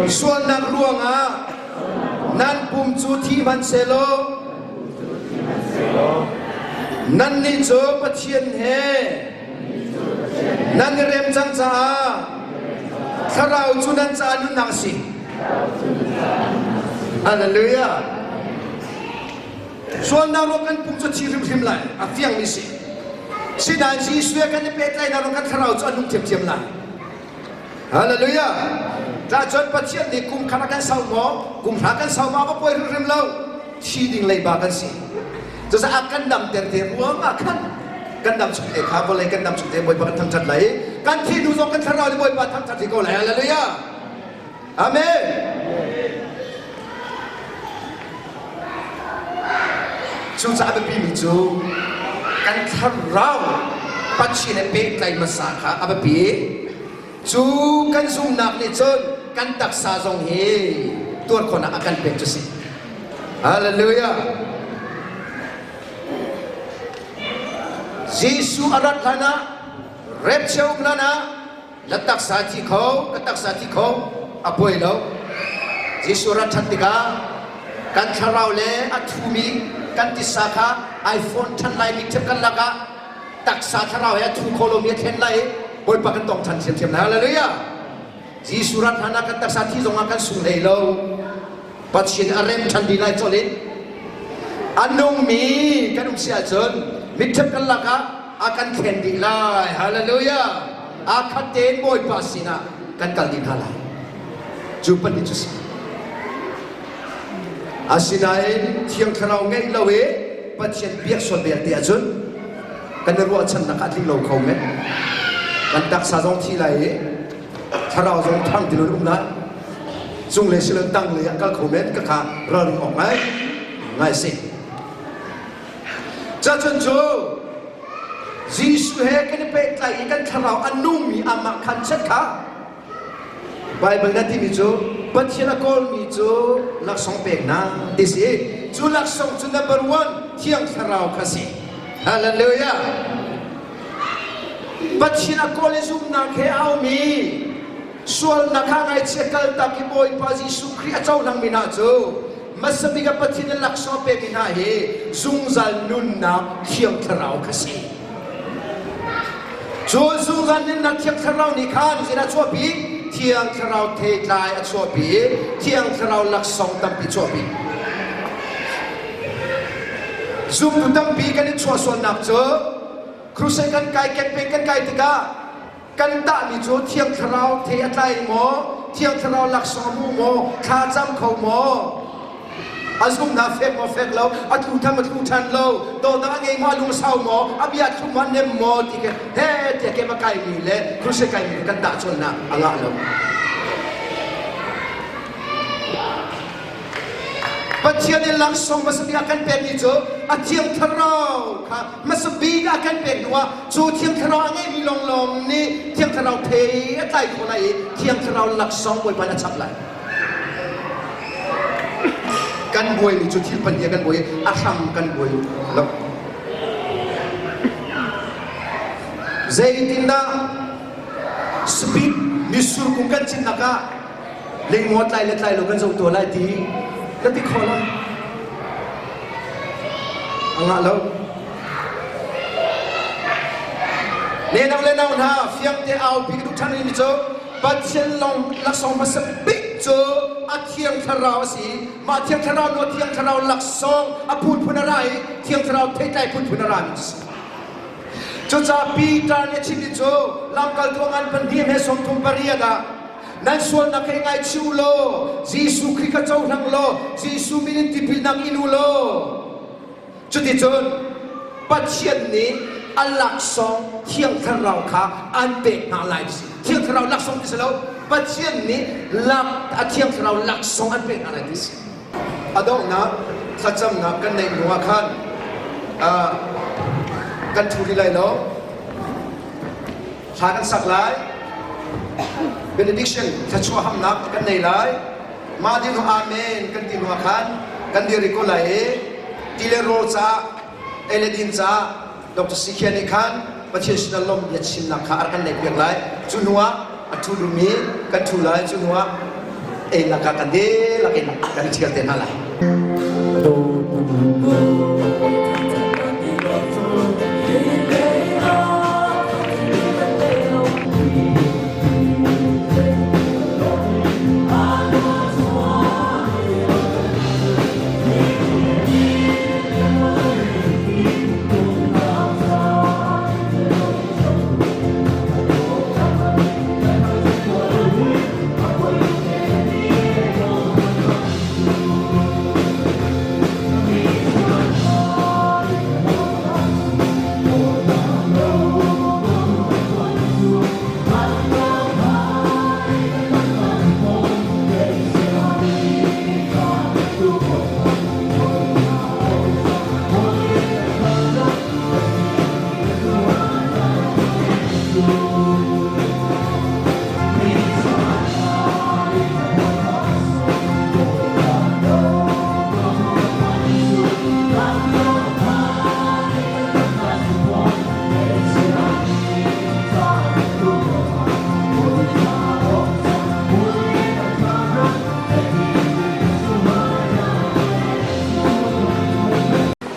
sualnak ruangah nan pum cu thi hmanhsehlaw nannih cu Pathian he nan i rem cang caah Thlarau cu nan caah nunnak a si. Hallelujah. Sualnak ruang kan pum cu thi hrimhrim lai, a fiangmi si. Sinain Jesuh he kan i pehtlaihnak ruang kan thlarau cu a nung thiamthiam lai. Hallelujah! Cun Pathian nih kum khat a kan sau maw, kum hra kan sau maw, a va poi hrimhrim lo. Thi ding leiba kan si. Cucaah a kan damter te ruang ah khan kan dam chung te kha vawlei kan dam chung te Bawipa kan thangṭhat lai i kan thi hnu zong kan thlarau nih Bawipa thangṭhat hi ko lai. Hallelujah! Amen. Cucaah a biapimi cu kan thlarau Pathian he pehtlai hmasa kha a biapi. Cu kan zumnak nih cun kan taksa zong hi tuar khawhnak a kan pek cu si. Hallelujah. Jesuh a rat hlan ah repcheu um hlan ah Na taksa thi kho, ka taksa thi kho, a poi lo. Jesuh rat ṭhan tikah kan thlarau le a thumi kan tisa kha ai fawn ṭhan lai mi ṭhep kan lakah taksa thlarau he a thu kho lomi a thlen lai i Bawipa kan tong ṭhan ṭhiamṭhiam lai. Hallelujah! Jesuh rat hlan ah kan taksa thi zongah kan sung hlei lo. Pathian a rem ṭhan dih lai colh in a nungmi kan um si ahcun mitṭhep kan lakah a kan thlen dih lai. Hallelujah! Aa khat tein Bawipa sinah kan kal dih hna lai. Cu pahnih cu si. Asinain Thiang Thlarau ngeih lo i Pathian biak sual belte ahcun kan i ruahchannak a tling lo kho men. Kan taksa zong thi lai i thlarau zong ṭhang ti lo in um lai. Cunglei si lo tanglei ah kal kho men ka kha ralring awk ngai ngai si. Cacun cu Jesuh he kan i pehtlai i kan thlarau a nungmi amah khan chiat kha Baibal na timi cu Pathian a kawlmi cu laksawng pek hna ti si. Cu laksawng cu number one. Thiang Thlarau kha si. Hallelujah! Pathian a kawl i zumhnak he a aumi sualnak kha ngaichia kaltak i Bawipa Jesuh Khrih a cohlangmi hna cu hmasa bik ah Pathian in laksawng a pekmi hna hi zungzal nunnak Thiang Thlarau kha si. Cu zungzal nunnak Thiang Thlarau nih khan zeidah a chuahpi? Thiang Thlarau theitlai a chuahpi i Thiang Thlarau laksawng tampi chuahpi. Zumtu tampi kan i chuahsualnak cu crusade kan kai campaign kan kai tikah kan tahmi cu Thiang Thlarau thei a tlai maw, Thiang Thlarau laksawng a hmu maw, thla cam kho maw, a zumhnak fek maw fek lo, a tlu tham a tlu ṭhan lo, dawtnak a ngei maw, a lung sau maw, a bia thlum maw, a nem maw ti khi he tiah kem a kaimi le crusade kaimi kan tah cawnnak a ngah lo. Pathian in laksawng hmasa bik a kan pekmi cu a Thiang Thlarau kha hmasa bik a kan pek hnuah cu Thiang Thlarau a ngeimi lawnglawng nih Thiang Thlarau thei a tlai khawh lai i Thiang Thlarau laksawng Bawipa nih a chap lai. Kan buaimi cu thil pahnih kan buai a hram kan buai lo. Zeitindah speed mitsur kung kan cinnak ah lingmaw tlai le tlai lo kan zoh tuah lai ti na ti kho lo a ngah lo nenau le nau hna fiang te au pi ka duh ṭhan mi cu Pathian lawng laksawng hmasa bik cu a Thiang Thlarau a si. Mah Thiang Thlarau nu Thiang Thlarau laksawng a phunphun a ra i Thiang Thlarau theitlai phunphun a ra mi si. Cucaah Peter nih a chimmi cu lamkaltu a ngan pahnih he 38 ah nan sualnak he ngaichih u law Jesuh Khrih kha cohlang law Jesuh min in tipilnak in u law cuticun Pathian nih a laksawng Thiang Thlarau kha an pek hna lai ti si. Thiang Thlarau laksawng ti si lo Pathian nih lak a Thiang Thlarau laksawng an pek hna lai ti si. A donghnak thlacamnak kan neih hnu ah khan kan ṭhu rih lai lo. Thla kan sak lai. Benediction thluachuah hamnak kan nei lai. Mah dih hnu amen kan ti hnu ah khan kan dir rih ko lai i ti le rawl caah ei le din caah Dr. Sikhian nih khan Pathian sinah lawmh bia chimnak kha a rak kan neihpiak lai. Cu hnuah a ṭhu duhmi kan ṭhu lai. Cu hnuah einak ah kan dihlak in kan i ṭhial te hna lai.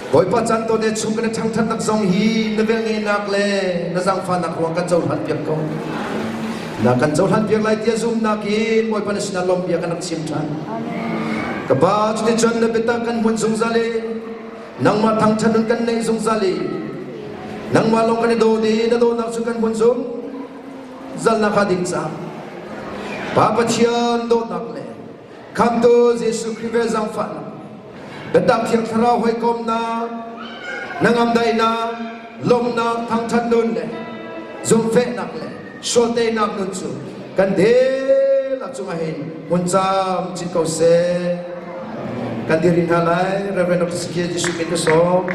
Bawipa caan tawne chung kan i ṭhangṭhatnak zong hi na velngeihnak le na zaangfahnak ruang kan cohlan piak ko. Na kan cohlan piak lai tiah zumhnak in Bawipa na sinah lawmhbia kan rak chim ṭhan. Ka Pa cuticun na biatak kan hmun zungzal i nangmah thangṭhat nun kan neih zungzal i nangmah lawng kan i dawt i na dawtnak cu kan hmun zung zalnak ah ding caah Pa Pathian dawtnak le Khamtu Jesuh Khrih vel zaangfahnak biatak Thiang Thlarau hawikomnak hnangam daihnak lawmhnak thangṭhat nun le zumhfehnak le sualteinak nun cu kan dihlak cungah hin hmun camcin ko seh. Kan dir hna lai Reverend Dr. Sikia Jesuh min ka sawm.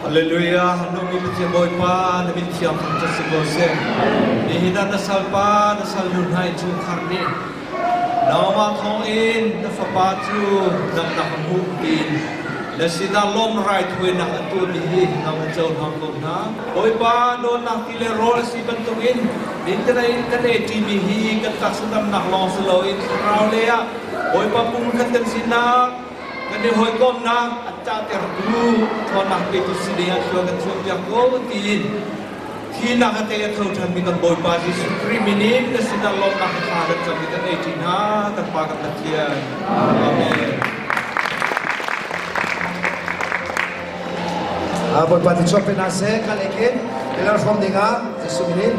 Hallelujah nungmi Pathian Bawipa na min thiang thangṭhat si ko seh. Nihin ah na salpa na salnu hna innchungkhar nih nangmah thawngin na fapa cu damnak a hmuh tiin. Na sinah lawm raithawinak an tuahmi hi nang na cohlang ko hna. Bawipa dawtnak ti le rawl a si bantukin nintelei in kan eiṭimi hi kan taksa damnak lawng si loin thlarau lei ah Bawipa pumkhat kan sinak, kan i hawikomhnak a cahtertu ṭhawnnak petu si ding ah thlua kan chuahpiak ko tiin Thihnak a tei a tho ṭhanmi kan Bawipa Jesuh Khrih min in na sinah lawmhnak thla kan cam i kan eiṭi hna, kan Pa kan Pathian. Amen. Bawipa ti chuak pe hna seh kha lekin ilar hrawm dingah Jesuh min in.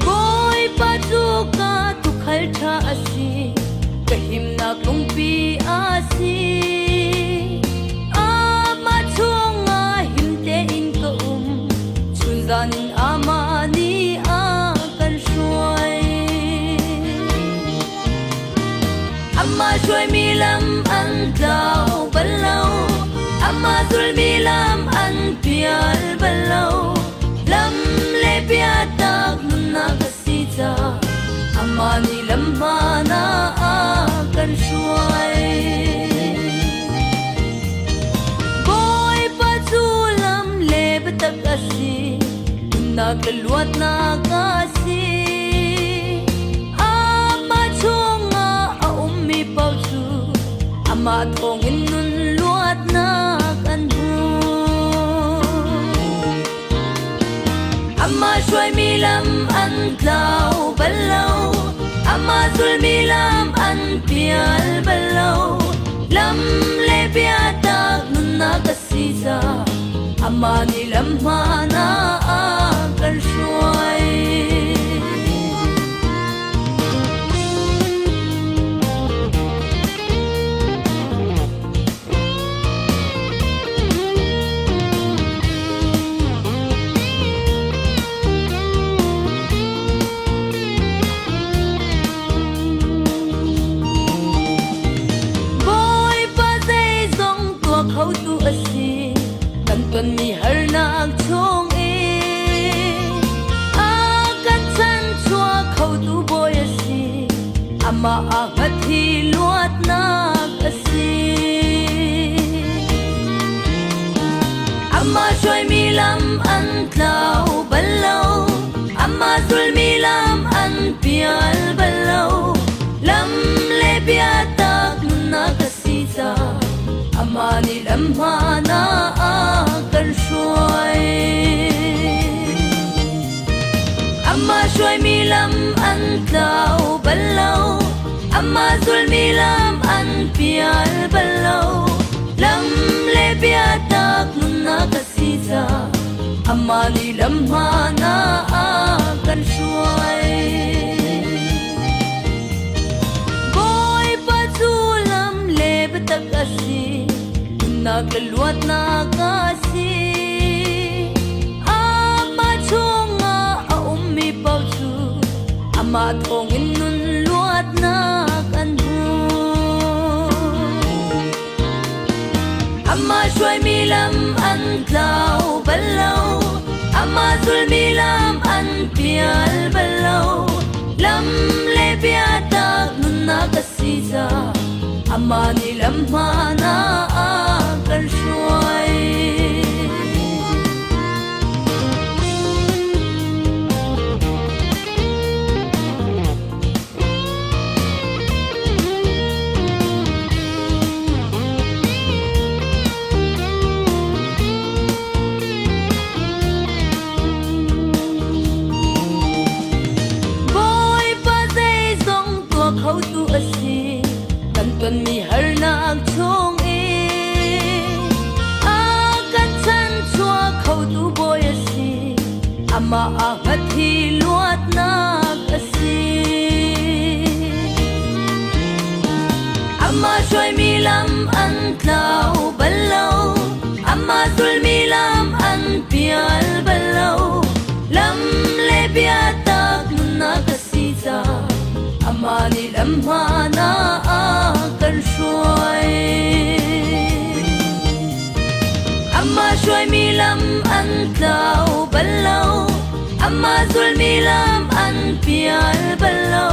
Bawipa cu ka tuukhal ṭha a si, ka himnak lungpi a si. Amah chungah him tein ka um, chunzan in amah nih a kan hruai. Amah hruaimi lam an tlau bal lo, amah zulmi lam an pial bal lo. Lam le biatak nunnak a si ca, amah nih lam hmaan ah a kan hruai. Bawipa cu lam le biatak a si, nunnak le luatnak a si. Amah chungah a ummi paoh cu amah thawngin nun luatnak an hmu. Amah hruaimi lam an tlau bal lo, amah zulmi lam an pial bal lo. Lam le biatak nunnak a si ca, amah nih lam hmaan ah a kan hruai. Bawipa zeizong tuah khotu a si, kan tonmi harnak chung in a kan chanchuak khotu Bawi a si, amah aa hngat hi luatnak a si. Amah hruaimi lam an tlau bal lo, amah zulmi lam an pial bal lo. Lam le biatak nunnak a si ca, amah nih lam hmaan ah a kan hruai. Amah hruaimi lam an tlau bal lo, amah zulmi lam an pial bal lo. Lam le biatak nunnak a si ca, amah nih lam hmaan ah a kan hruai. Bawipa cu lam le biatak a si, nunnak le luatnak a si. Amah chungah a ummi paoh cu amah thawngin nun luatnak an hmu. Amah hruaimi lam an tlau bal lo, amah zulmi lam an pial bal lo. Lam le biatak nunnak a si ca, amah nih lam hmaan ah a kan hruai. Bawipa zeizong tuah khotu a si, kan tonmi harnak chung in a kan chanchuak khotu Bawi a si, amah aa hngat hi luatnak a si. Amah hruaimi lam an tlau bal lo, amah zulmi lam an pial bal lo. Lam le biatak nunnak a si ca, amah Amah nih lam hmaan ah a kan hruai. Amah hruaimi lam an tlau bal lo. Amah zulmi lam an pial bal lo.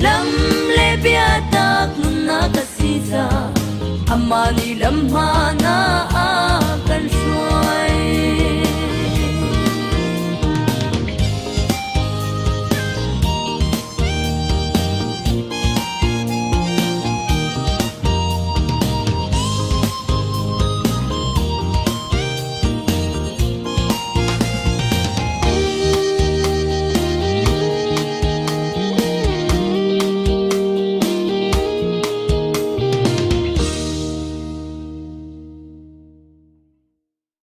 Lam le biatak nunnak a si ca. Amah nih lam hmaan ah a kan hruai.